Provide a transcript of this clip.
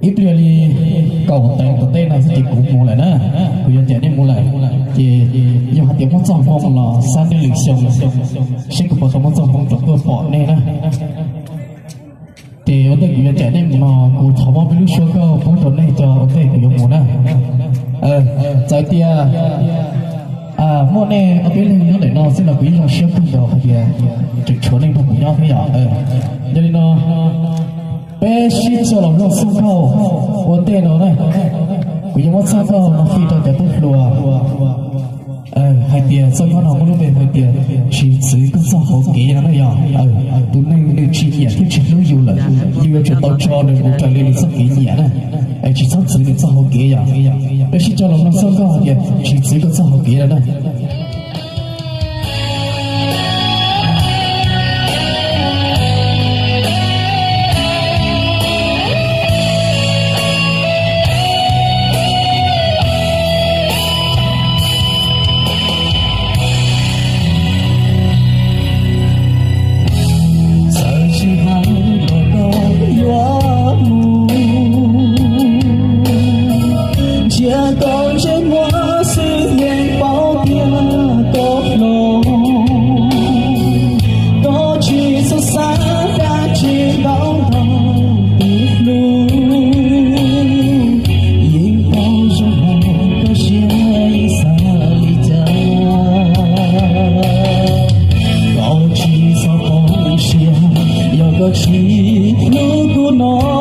Ib pliag li kaum teev tom tej no xwb ces kuv mus lawm na, kuv yuav ncaim nej mus lawm. Ces yog hais tias muaj txoj hmoo los xab nej lwm xyoo, seb kuv puas tau muaj txoj hmoo rov tuaj pom nej na. Ces ua ntej kuv yuav ncaim nej mus no kuv thov muab peb lub suab nkauj pub rau nej cov ua ntej kuv yuav mus na. Txawm tias muaj nej ob peb leeg nyob ntawm no xwb los kuv yeej zoo siab kawg nkaus hais tias tseem tshuav nej nrog kuv nyob thiab yom. Yog li no peb sib cog los mloog txoj nkauj ua ntej no na. Kuv yuav muab txoj nkauj no fij rau cov tub hluas hais tias txoj nkauj no muaj lub npe hais tias Tsis txwv koj txoj hauv kev no na yom. Tus neeg nws tsis nyiam thiab tsis hlub yus lawm, yus yuav tsum tau tso nws mus raws li nws txoj kev nyiam na, es tsis txhob txwv nws txoj hauv kev yom. Peb sib cog los mloog txoj nkauj hais tias Tsis txwv koj txoj hauv kev no na. Txawm tsis hais los koj yuav mus, ntsia koj ntsej muag xwb yeej paub tias koj hlob. Koj tsis txhob xav dab tsi ntau nrog tus hlub, yeej paub zoo hais koj siab yeej xav li cas. Koj tsis txhob poob siab yog koj tsis hlub kuv no.